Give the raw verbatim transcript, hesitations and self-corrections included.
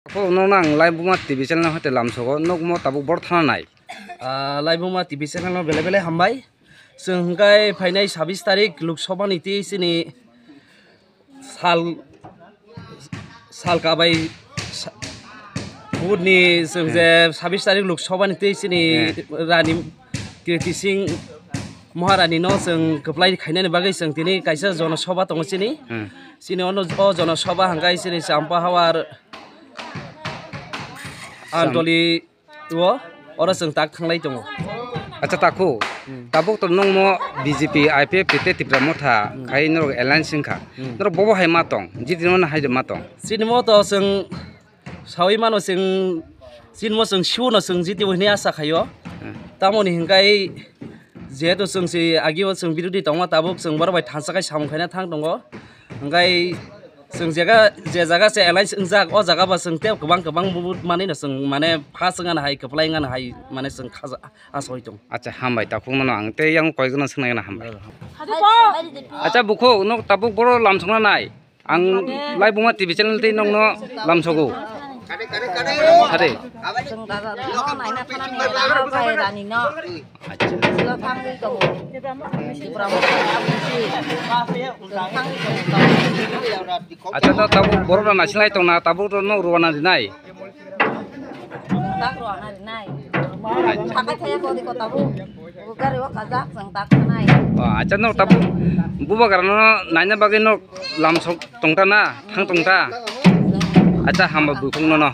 Kok no nang Laibuma T V channel hote lamsogo, nokmo tabuk bor thana nai. Ah, Laibuma T V channel no bele bele hambai. Chwng hwnkhe phainai sabis tarik Lok Sabha ni twi chini sal, sal kabai sa-, budni chwng je sabis tarik Lok Sabha ni twi chini Rani Kirti Singh Maharani no chwng kwplai khainani bagwi chwng tini kaisa Jono Sabha tongo chini. Hmm. Chini ono o Jono Sabha hwnkhe chini Champa Hawar Cham- Antoli o oro chwng tak thanglai tongo. Acha takhu, tabuk to nongmo B J P, I P F T tei Tipra Motha khai norok alliance wngkha. Hmm. Norok bobo hai ma tong, jiti no hai ma tong. Chini mo to chwng sawi mano chwng, chini mo chwng siwo no chwng jiti bo hinwi asa khaio. Hmm. Tamoni hinkai jehetu chwng si agio chwng birodhi tongma tabuk chwng borok bai thansa khai samung khaina thang tongo. Hinkai chwng jega, je jaga se alliance wngjak, o jaga ba chwng tei kwbang kwbang vote manwi no chwng mane first wngna hai kwplai wngna hai mane chwng khaja asoi tong. Acha hambai takhuk no ang tei yang koi gana swngnai gana hambai. Acha bukhuk nok tabuk boro lamsokna nai. Ang Laibuma T V channel tei nokno lamsogo. Hade. Chwng daga no naina phanani rang rok bai rani no. Acha. Silo thangwi tongo. Tipra Motha ni aboni si. Chwng thangwi tongo. Acha to tabuk borok rok naising lai tongna tabuk rok nok rwana rinai. Tak rwana rinai. Thakai thaya ko diko tabuk. Gari o kajak chwng tak thanai. O, acha no tabuk bubagra no naina bagwi no lamsok tongta na, thang tongta. Acha hamba bukhuk no no.